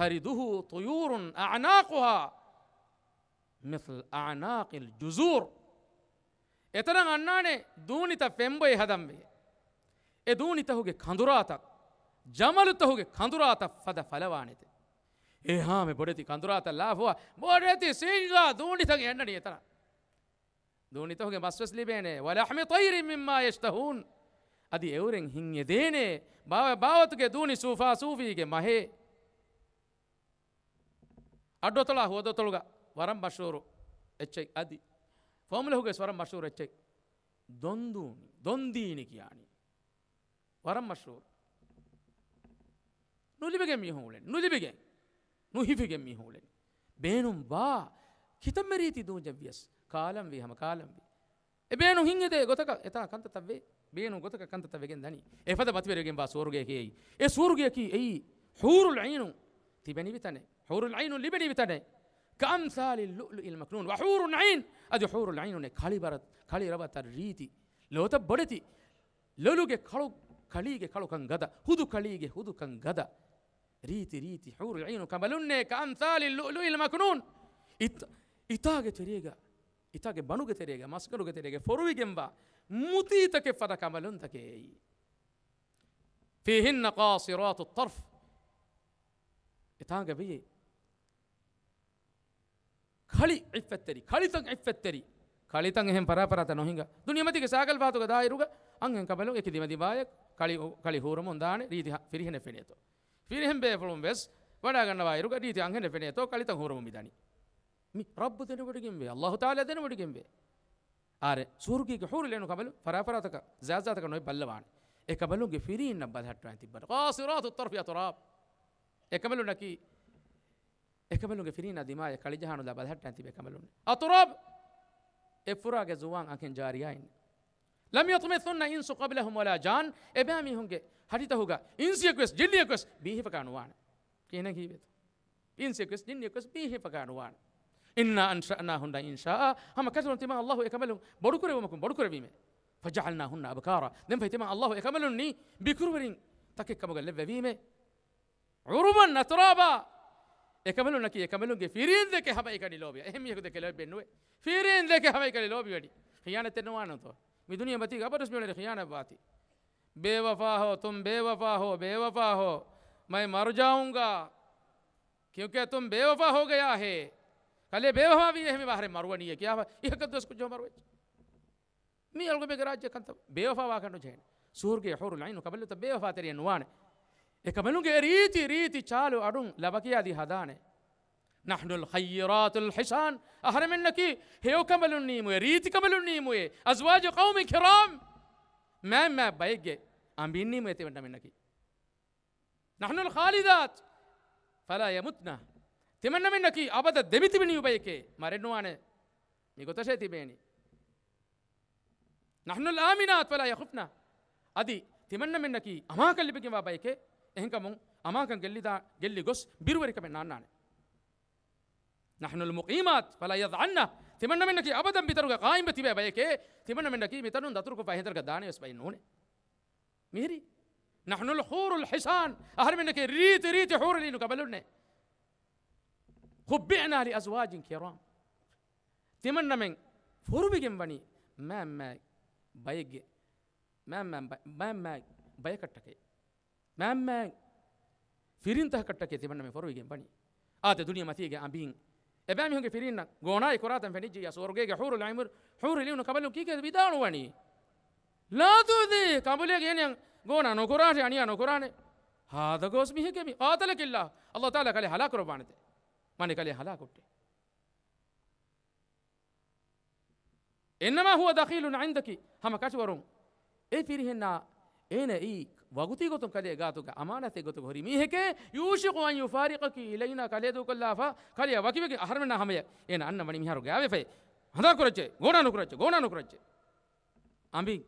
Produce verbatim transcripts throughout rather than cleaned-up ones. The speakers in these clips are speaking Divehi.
تَرِدُهُ طُيُورٌ أَعْنَاقُهَا مِثْلَ أَعْنَاقِ الْجُزُورِ. އެތަނަށް އަންނާނެ ދޫނިތައް ފެންބޮއެ ހަދަންވެ. އެ ދޫނިތަކުގެ ކަނދުރާތައް، ޖަމަލުތަކުގެ ކަނދުރާތައް ފަދަ ފަލަވާނެތެ. އެހާމެ ބޮޑެތި ކަނދުރާތައް ލާފުވާ، ބޮޑެތި ސިނގާ ދޫނިތަކެއް އަންނަނީ އެތަނަށް. ދޫނިތަކުގެ މަސްވެސް ލިބޭނެ. وَلَحْمِ طَيْرٍ مِّمَّا يَشْتَهُونَ. އަދި އެއުރެން ހިން އެދޭނެ ބާވަ-، ބާވަތުގެ ދޫނި ސޫފާސޫފީގެ މަހޭ. އަޑުއަތޮޅާ ހުވަދުއަތޮޅުގަ ވަރަށް މަޝްހޫރު އެއްޗެއް އަދި ފޯމުލަހުގެ ވަރަށް މަޝްހޫރު އެއްޗެއް ދޮންދޫނި، ދޮންދީނި ކިޔާނީ. ވަރަށް މަޝްހޫރު. ނުލިބިގެން މީހުން އުޅެނީ. ނުލިބިގެން. ނުހިފިގެން މީހުން އުޅެނީ. ބޭނުން ވާ ކިތަންމެ ރީތި ދޫންޏެއް ވިޔަސް ކާލަންވީ ހަމަ ކާލަންވީ. އެ ބޭނުން ހިން އެދޭ ގޮތަކަށް އެތާ ކަންތައްތައް ވޭ. ބޭނުން ގޮތަކަށް ކަންތައްތައް ވެގެން ދަނީ. އެފަދަ މަތިވެރިވެގެން ވާ ސުވަރުގެއަކީ އެއީ. އެ ސުވަރުގެއަކީ އެއީ. ޙޫރުލް ޢައިނު ތިބެނިވި ތަނެއް. ޙޫރުލް ޢައިނު ލިބެނިވި ތަނެއް. كَأَمْثَالِ اللُّؤْلُؤِ الْمَكْنُونِ. وَحُورٌ عِينٌ. އަދި ޙޫރުލް ޢައިނުންނެއް ކަޅިބަރަ-، ކަޅި ރަވަތައް ރީތި. ލޯތައް ބޮޑެތި. ލޮލުގެ ކަޅު، ކަޅީގެ ކަޅުކަން ގަދަ. ހުދު ކަޅީގެ ހުދުކަން ގަދަ. ރީތި ރީތި ޙޫރުލް ޢައިނު ކަނބަލުންނޭ كَأَمْثَالِ اللُّؤْلُؤِ الْمَكْنُونِ. އިތް-، އިތާގެ ތެރޭގަ، އިތާގެ ބަނޑުގެ ތެރޭގަ، މަސްގަނޑުގެ ތެރޭގަ ފޮރުވިގެންވާ މުތީތަކެއް ފަދަ ކަނބަލުންތަކެއް އެއީ. فِيهِنَّ قَاصِرَاتُ الطَّرْفِ. އެތާނގަ ވެޔޭ ކަޅި ޢިއްފަތްތެރި، ކަޅިތައް ޢިއްފަތްތެރި، ކަޅިތައް އެހެން ފަރާފަރާތައް ނުހިނގާ. ދުނިޔެމަތީގެ ސައިކަލް ފަހަތުގެ ދާއިރުގަ އަންހެން ކަނބަލުން އެކި ދިމަދިމާޔަށް ކަޅި، ކަޅި ހޫރުމުން ދާނެ ރީތި ހަ-، ފިރިހެނެއް ފެނޭތޯ. ފިރިހެން ބޭފުޅުން ވެސް ވަޑައިގަންނަވާ އިރުގަ ރީތި އަންހެނެއް ފެނޭތޯ ކަޅިތައް ހޫރުމުން މިދަނީ. މި ރައްބު ދެނެވޮޑިގެންވޭ، ﷲ ތަޢާލާ ދެނެވޮޑިގެންވޭ. އާރެ، ސުވަރުގީގެ ޙޫރުލް ޢައިނު ކަނބަލުން ފަރާފަރާތަކަށް ޒާތްޒާތަކަށް ނުވެ ބައްލަވާނެ. އެ ކަނބަލުންގެ ފިރީންނަށް ބަލަހައްޓަވަން ތިއްބަން. قَاصِرَاتُ الطَّرْفِ أَتْرَابٌ. އެ ކަނބަލުންނަކީ، އެ ކަނބަލުންގެ ފިރީނާ ދިމާޔަށް ކަޅިޖަހާނުލާ ބަލަހައްޓަވަން ތިބޭ ކަނބަލުން. أَتْرَابٌ. އެއްފުރާގެ ޒުވާން އަންހެން ޖާރިޔާއިން. لَمْ يَطْمِثْهُنَّ إِنْسٌ قَبْلَهُمْ وَلَا جَانٌّ. އެބައިމީހުންގެ ހަށިތަކުގަ އިންސިއަކުވެސް ޖިންނިއަކުވެސް ބީހިފަކާ ނުވާނެ. ކިހިނެއް ހީވޭތޯ؟ އިންސިއަކުވެސް ޖިންނިއަކުވެސް ބީހިފަކާ ނުވާނެ. إِنَّا أَنشَأْنَاهُنَّ إِنشَاءً. ހަމަ ކަށަވަރުން ތިމަން ﷲ އެކަނބަލުން ބޮޑުކުރެވުމަކުން ބޮޑުކުރެވީމޭ. فَجَعَلْنَاهُنَّ أَبْكَارًا. ދެން ފަހެ ތިމަން ﷲ އެކަނބަލުންނީ ބިކުރުވެރިން ތަކެއް ކަމުގަ ލެއްވެވީމޭ. عُرُبًا أَتْرَابًا. އެކަނބަލުންނަކީ އެކަނބަލުންގެ ފިރީން ދެކެ ހަމައެކަނި ލޯބިވާ. އެހެން މީހަކު ދެކެ ލޯބިވެން ނުވޭ. ފިރީން ދެކެ ހަމައެކަނި ލޯބިވަނީ. ޚިޔާނަތެއް ނުވާނެތޯ؟ މި ދުނިޔެ މަތީގަ އަބަދުވެސް މިއުޅެނީ ޚިޔާނަތް ވާތީ. بے وفا ہو، تم بے وفا ہو، بے وفا ہو، میں مر جاؤں گا، کیونکہ تم بے وفا ہو گیا ہے. ކަލޭ ބޭވަފާވީ އެހެން ވާހަކަ މަރުވަނީ ކިޔާފަ އިހަކަށް ދުވަސް ކުއްޖަކު މަރުވެއްޖެ. މީ އަޅުގަމެންގެ ރާއްޖެ ކަންތައް ބޭވަފާވާކަށް ނުޖެހޭނެ. ސުވަރުގޭ ޙޫރުލް ޢައިނު ކަނބަލުންތައް ބޭވަފާތެރިއެއް ނުވާނެ. އެކަނބަލުންގެ ރީތި ރީތި ޗާލު އަޑުން ލަބަކިޔާދީ ހަދާނެ. نَحْنُ الْخَيِّرَاتُ الْحِسَانُ. އަހަރެމެންނަކީ ހެޔޮ ކަނބަލުން ނިއްމުވޭ، ރީތި ކަނބަލުން ނިއްމުވޭ. أَزْوَاجُ قَوْمٍ كِرَامٍ. މާތް މާތް ބައެއްގެ އަނބިން ނިއްމުވޭ ތިމަންނަމެންނަކީ. نَحْنُ الْخَالِدَاتُ فَلَا يَمُتْنَ. ތިމަންނަމެންނަކީ އަބަދަށް ދެމިތިބެނި ބަޔެކޭ، މަރެއް ނުވާނެ. މި ގޮތަށޭ ތިބޭނީ. نَحْنُ الْآمِنَاتُ فَلَا يَخِفْنَ. އަދި ތިމަންނަމެންނަކީ އަމާކަން ލިބިގެންވާ ބަޔެކޭ. އެހެންކަމުން އަމާކަން ގެއްލިދާ، ގެއްލި ގޮސް ބިރުވެރިކަމެއް ނާންނާނެ. نَحْنُ الْمُقِيمَاتُ فَلَا يَضْعَنَّ. ތިމަންނަމެންނަކީ އަބަދަން މިތަނުގަ ޤާއިމްވެ ތިބޭ ބަޔެކޭ. ތިމަންނަމެންނަކީ މިތަނުން ދަތުރުކޮށްފަ ހިނދަރަކަށް ދާނެ ވެސް ބައެއް ނޫނޭ. މިހިރީ. نَحْنُ الْحُورُ الْحِسَانُ. އަހަރެމެންނަކީ ރީތި ރީތި ޙޫރުލް ޢައިނު ކަނބަލުންނޭ. خُبِّئْنَا لِأَزْوَاجٍ كِرَامٍ. ތިމަންނަމެން ފޮރުވިގެން ވަނީ މާތް މާތް ބައެއްގެ، މާތް މާތް ބަ-، މާތް މާތް ބަޔަކަށްޓަކައި. މާތް މާތް ފިރިންތަކަކަށްޓަކައި ތިމަންނަމެން ފޮރުވިގެން ވަނީ. އާދެ، ދުނިޔެ މަތީގެ އަނބީން އެބައިމީހުންގެ ފިރިންނަށް ގޯނާއި ކުރާތަން ފެނިއްޖެއްޔާ ސުވަރުގޭގެ ޙޫރުލް ޢައިނު، ޙޫރުލް ޢައިނު ކަނބަލުން ކީކޭ ވިދާޅުވަނީ؟ لَا تُؤْذِي. ކަނބުލެއް ގެނެ ގޯނާ ނުކުރާށޭ، އަނިޔާ ނުކުރާނެ. ހާދަ ގޯސް މީހެކޭ މީ. قَاتَلَكِ اللَّهُ. ﷲ ތަޢާލާ ކަލޭ ހަލާކު ކުރައްވާނެތެ. މާނަ ކަލޭ ހަލާކު ކޮށްޓޭ. إِنَّمَا هُوَ دَخِيلٌ عِنْدَكِ. ހަމަ ކަށަވަރުން އެ ފިރިހެންނާ އޭނަ އެއީ ވަގުތީ ގޮތުން ކަލޭ ގާތުގަ އަމާނާތެއް ގޮތުގަ ހުރި މީހެކޭ. يُوشِكُ أَنْ يُفَارِقَكِ إِلَيْنَا. ކަލޭ ދޫކޮށްލާފަ ކަލެޔަށް ވަކިވެގެން އަހަރެމެންނާ ހަމަޔަށް އޭނަ އަންނަ ވަނީ މިހާރު ގާވެފައި. ހަނދާން ކުރައްޗޭ، ގޯނާ ނުކުރައްޗޭ، ގޯނާ ނުކުރައްޗޭ. އަނބިން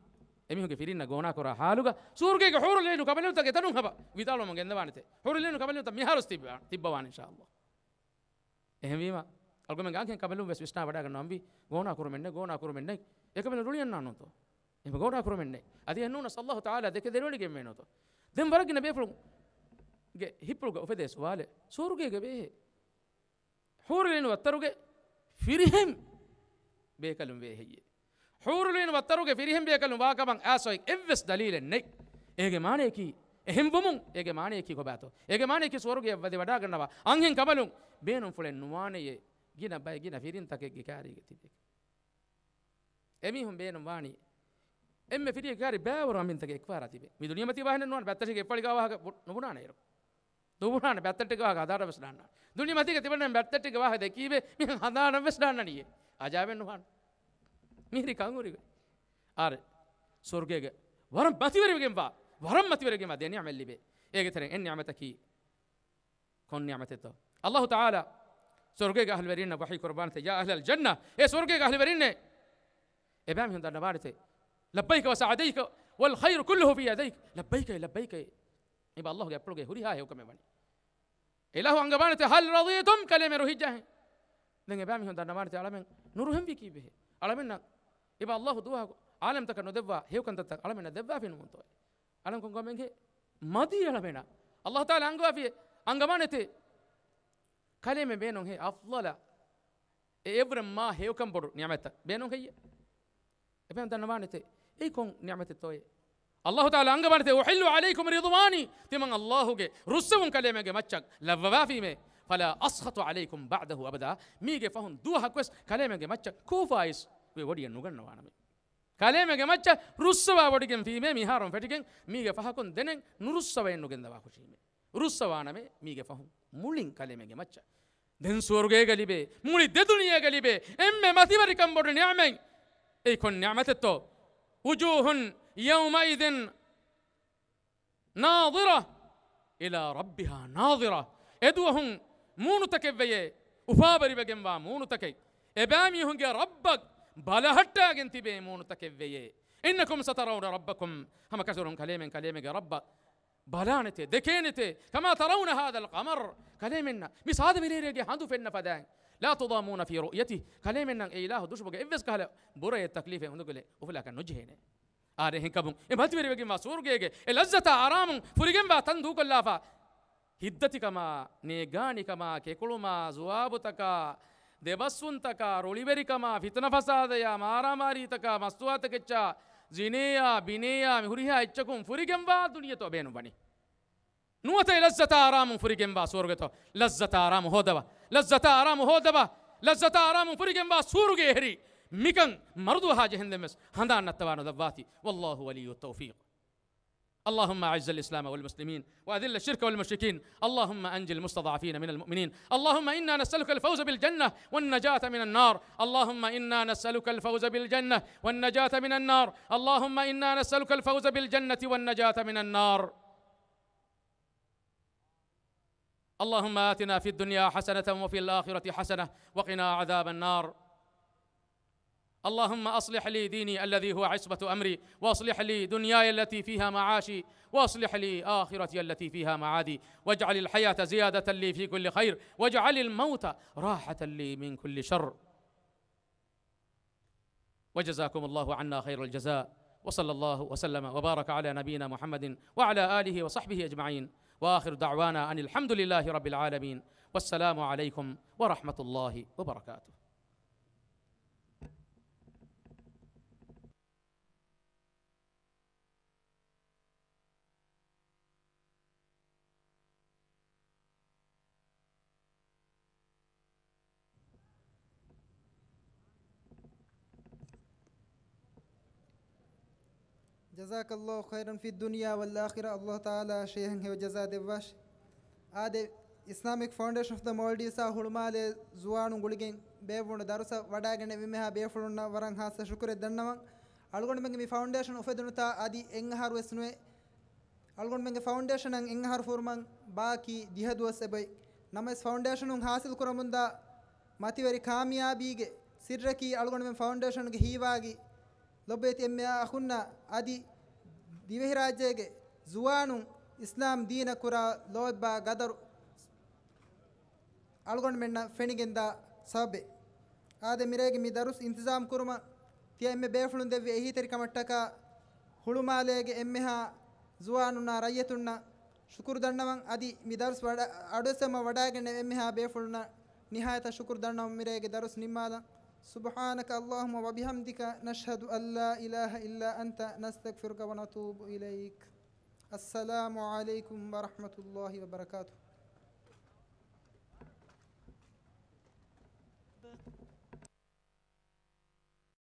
އެމީހުންގެ ފިރިންނަށް ގޯނާކުރާ ޙާލުގަ ސުވަރުގޭގެ ޙޫރުލް ޢައިނު ކަނބަލުންތަކެއް އެތަނުން ހަބަ ވިދާޅުވަމުން ގެންދަވާނެތެ. ޙޫރުލް ޢައިނު ކަނބަލުންތައް މިހާރުވެސް ތިއްބަ-، ތިއްބަވާނެ އިންޝާﷲ. އެހެންވީމަ، އަޅުގަމެން ގާންކެން ކަނބަލުން ވެސް ވިސްނާ ވަޑައިގަންނަވަންވީ، ގޯނާ ކުރުމެއް ނެތް، ގޯނާ ކުރުމެއް ނެތް. އެކަނބަލުން ރުޅިއަންނާނޫތޯ؟ އެހެން ގޯނާ ކުރުމެއް ނެތް. އަދި އެހެންނޫނަސް ﷲ ތަޢާލާ ދެކެ ދެނެވޮޑިގެންވޭނޫތޯ؟ ދެން ވަރަށް ގިނަ ބޭފުޅުން ގެ ހިތްޕުޅުގަ އުފެދޭ ސުވާލެއް، ސުވަރުގޭގަ ވޭހޭ؟ ޙޫރުލްޢީނު ވައްތަރުގެ ފިރިހެން ބޭކަލުން ވޭ ހެއްޔޭ؟ ޙޫރުލްޢީނު ވައްތަރުގެ ފިރިހެން ބޭކަލުން ވާކަމަށް އާސޮއެއް އެއްވެސް ދަލީލެއް ނެތް. އޭގެ މާނަޔަކީ، އެހެންވުމުން އޭގެ މާނަޔަކީ ކޮބާތޯ؟ އޭގެ މާނަޔަކީ ސުވަރުގެއަށް ވަދެ ވަޑާގަންނަވާ އަންހެން ކަނބަލުން ބޭނުންފުޅެއް ނުވާނެޔޭ. ގިނަ ބައެއް ގިނަ ފިރިންތަކެއްގެ ކާރީގަ ތިބޭ. އެމީހުން ބޭނުން ވާނީ އެންމެ ފިރިއެއް ކާރި ބައިވަރު އަނބިންތަކެއް އެކުފަހަރާ ތިބޭ. މި ދުނިޔެމަތީ ވާހެނެއް ނުވާނެ، ބައްތަށިގެ އެއްފަޅިގާ ވާހަކަ ބު-، ނުބުނާނެއިރު. ނުބުނާނެ، ބައްތައްޓެއްގެ ވާހަކަ ހަދާނަށް ވެސް ނާންނާނެ. ދުނިޔެމަތީގަ ތިބެން ބައްތައްޓެއްގެ ވާހަކަ ދެކީވެ، މިހެން ހަދާނަށް ވެސް ނާންނަނީއޭ. އަޖާބެއް ނުވާނެ. މިހިރީ ކަން ހުރިގޮތް. އާރެ، ސުވަރުގޭގެ ވަރަށް މަތިވެރިވެގެންވާ، ވަރަށް މަތިވެރިވެގެންވާ ދެ ނިޢުމަތް ލިބޭ. އޭގެ ތެރެއިން އެއް ނިޢުމަތަކީ ކޮން ނިޢުމަތެއްތޯ؟ އައްލާހު ތަޢާލާ ސުވަރުގޭގެ އަހުލުވެރިންނަށް ވަޙީ ކުރައްވާނެތެ، يا أهل الجنة، އޭ ސުވަރުގޭގެ އަހުލުވެރިންނޭ، އެބައިމީހުން ދަންނަވާނެތެ، لبيك وسعديك والخير كله في يديك، لبيك لبيك، އެބަ އައްލާހުގެ އަތްޕުޅުގެ ހުރިހާ ހެޔޮކަމެއް ވަނީ. އިލާހު އަންގަވާނެތެ، هل رضيتم، ކަލޭމެން ރުހިއްޖާހެން. ދެން އެބައިމީހުން ދަންނަވާނެތެ، އަޅަމެން ނުރުހެންވީ ކީއްވެހޭ؟ އަޅަމެންނަށް އެބަ އައްލާހު ދުވަހަކު ޢާލަމްތަކަށް ނުދެއްވާ ހެޔޮކަންތައްތައް އަޅަމެންނަށް ދެއްވާފިނުމުންތޯއޭ؟ އަޅަން ކޮން ކަމެއްހޭ؟ މަދީ އަޅަމެނަށް. އައްލާހު ތަޢާލާ އަންގަވާފިޔޭ، އަންގަވާނެތެ، ކަލޭމެން ބޭނުންހޭ، އަފްޟަލަ، އެ އެއްވުރެން މާ ހެޔޮކަން ބޮޑު ނިޢުމަތްތައް ބޭނުން ހެއްޔޭ؟ އެބައިމީހުން ދަންނަވާނެތެ، އެއީ ކޮން ނިޢުމަތެއްތޯއޭ؟ އައްލާހު ތަޢާލާ އަންގަވާނެތެ، أحل عليكم رضواني، ތިމަން އައްލާހުގެ ރުއްސެވުން ކަލޭމެންގެ މައްޗަށް ލައްވަވާފީމޭ، فلا أسخط عليكم بعده أبدا، މީގެ ފަހުން ދުވަހަކުވެސް ކަލޭމެންގެ މައްޗަށް ކޫފާއިސް ވެ ވޮޑިއެއް ނުގަންނަވާނަމޭ. ކަލޭމެންގެ މައްޗަށް ރުއްސަވާ ވޮޑިގެންފީމޭ، މިހާރުން ފެށިގެން މީގެ ފަހަކުން ދެނެއް ނުރުއްސަވައެއް ނުގެންދަވާ ހުށީމޭ. ރުއްސަވާނަމޭ މީގެ ފަހުން މުޅިން ކަލޭމެންގެ މައްޗަށް. ދެން ސުވަރުގޭގަ ލިބޭ، މުޅި ދެ ދުނިޔޭގަ ލިބޭ އެންމެ މަތިވެރިކަން ބޮޑު ނިޢުމަތް. އެއީ ކޮން ނިޢުމަތެއްތޯ؟ وجوه يومئذ ناضرة إلى ربها ناظرة. އެދުވަހުން މޫނުތަކެއްވެޔޭ، އުފާވެރިވެގެންވާ މޫނުތަކެއް. އެބައިމީހުންގެ ރައްބަށް ބަލަހައްޓާގެން ތިބޭ މޫނުތަކެއްވެޔޭ. إنكم سترون ربكم، ހަމަ ކަށަވަރުން ކަލޭމެން ކަލޭމެންގެ ރައްބަށް ބަލާނެތޭ، ދެކޭނެތޭ. كما ترون هذا القمر، ކަލޭމެންނަށް މި ސާދަ މިރޭރޭގެ ހަނދު ފެންނަ ފަދައިން. لا تضامون في رؤيته، ކަލޭމެންނަށް އެ އިލާހު ދުށުމުގެ އެއްވެސް ކަހަލަ ބުރައެއް ތަކްލީފެއް ހުނދުގުލެއް އުފުލާކަށް ނުޖެހޭނެ. އާދެ، އެހެންކަމުން އެ މަތިވެރިވެގެންވާ ސުވަރުގޭގެ އެ ލައްޒަތާ އަރާމުން ފުރިގެންވާ ތަން ދޫކޮށްލާފަ، ހިތްދަތިކަމާ، ނޭގާނިކަމާ، ކެކުޅުމާ، ޒުވާބުތަކާ، ދެބަސްވުންތަކާ، ރުޅިވެރިކަމާ، ފިތުނަ ފަސާދަޔާ، މާރާމާރީތަކާ، މަސްތުވާތަކެއްޗާ، ޒިނޭއާ، ބިނޭއާ، މި ހުރިހާ އެއްޗަކުން ފުރިގެންވާ ދުނިޔެތޯ ބޭނުންވަނީ. ނުވަތަ އެ ލައްޒަތާ އަރާމުން ފުރިގެންވާ ސުވަރުގެތޯ؟ ލައްޒަތާ އަރާމު ހޯދަވާ. ލައްޒަތާ އަރާމު ހޯދަވާ. ލައްޒަތާ އަރާމުން ފުރިގެންވާ ސުވަރުގެ އެހެރީ. މިކަން މަރުދުވަހާ ޖެހެންދެންވެސް ހަނދާން ނައްތަވާ ނުލައްވާތި. والله ولي التوفيق. اللهم أعز الإسلام والمسلمين وأذل الشرك والمشركين. اللهم أنج المستضعفين من المؤمنين. اللهم إنا نسألك الفوز بالجنة والنجاة من النار. اللهم إنا نسألك الفوز بالجنة والنجاة من النار. اللهم إنا نسألك الفوز بالجنة والنجاة من النار. اللهم آتنا في الدنيا حسنة وفي الآخرة حسنة وقنا عذاب النار. اللهم أصلح لي ديني الذي هو عصمة أمري، وأصلح لي دنياي التي فيها معاشي، وأصلح لي آخرتي التي فيها معادي، واجعل الحياة زيادة لي في كل خير، واجعل الموت راحة لي من كل شر. وجزاكم الله عنا خير الجزاء، وصلى الله وسلم وبارك على نبينا محمد وعلى آله وصحبه أجمعين، وآخر دعوانا أن الحمد لله رب العالمين، والسلام عليكم ورحمة الله وبركاته. جزاك الله خيرا في الدنيا والآخرة. އައްލާހު ތަޢާލާ ޝޭހަށް ހެޔޮ ޖަޒާ ދެއްވާށި. އާދެ، އިސްލާމިކް ފައުންޑޭޝަން އޮފް ދަ މޯލްޑިވްސްއާ ހުޅުމާލޭ ޒުވާނުން ގުޅިގެން ބޭއްވުނު ދަރުސަށް ވަޑައިގެންނެވި އެންމެހާ ބޭފުޅުންނަށް ވަރަށް ހާއްސަ ޝުކުރެއް ދަންނަވަން. އަޅުގަނޑުމެންގެ މި ފައުންޑޭޝަން އުފެދުނުތާ އަދި އެއްއަހަރުވެސް ނުވޭ. އަޅުގަނޑުމެންގެ ފައުންޑޭޝަނަށް އެއްއަހަރު ފުރުމަށް ބާކީ ދިހަ ދުވަސް އެބައޮތް. ނަމަވެސް ފައުންޑޭޝަނުން ހާސިލް ކުރަމުންދާ މަތިވެރި ކާމިޔާބީގެ ސިއްރަކީ އަޅުގަނޑުމެން ފައުންޑޭޝަނުގެ ހީވާގި ލޮބުވެތި އެންމެހާ އަޚުންނަށް އަދި ދިވެހިރާއްޖޭގެ ޒުވާނުން އިސްލާމް ދީނަށް ކުރާ ލޯތްބާ ގަދަރު އަޅުގަނޑުމެންނަށް ފެނިގެންދާ ސަބަބެއް. އާދެ، މިރޭގެ މި ދަރުސް އިންތިޒާމް ކުރުމަށް ތިޔަ އެންމެ ބޭފުޅުން ދެއްވި އެހީތެރިކަމަށްޓަކާ ހުޅުމާލޭގެ އެންމެހާ ޒުވާނުންނާ ރައްޔިތުންނަށް ޝުކުރު ދަންނަވަން. އަދި މި ދަރުސް ވަޑަ-، އަޑުއެއްސަމަ ވަޑައިގެންނެވި އެންމެހާ ބޭފުޅުންނަށް ނިހާޔަތަށް ޝުކުރު ދަންނަވަން. މިރޭގެ ދަރުސް ނިންމާލަން. سبحانك اللهم وبحمدك، نشهد أن لا إله إلا أنت، نستغفرك ونتوب إليك. السلام عليكم ورحمة الله وبركاته.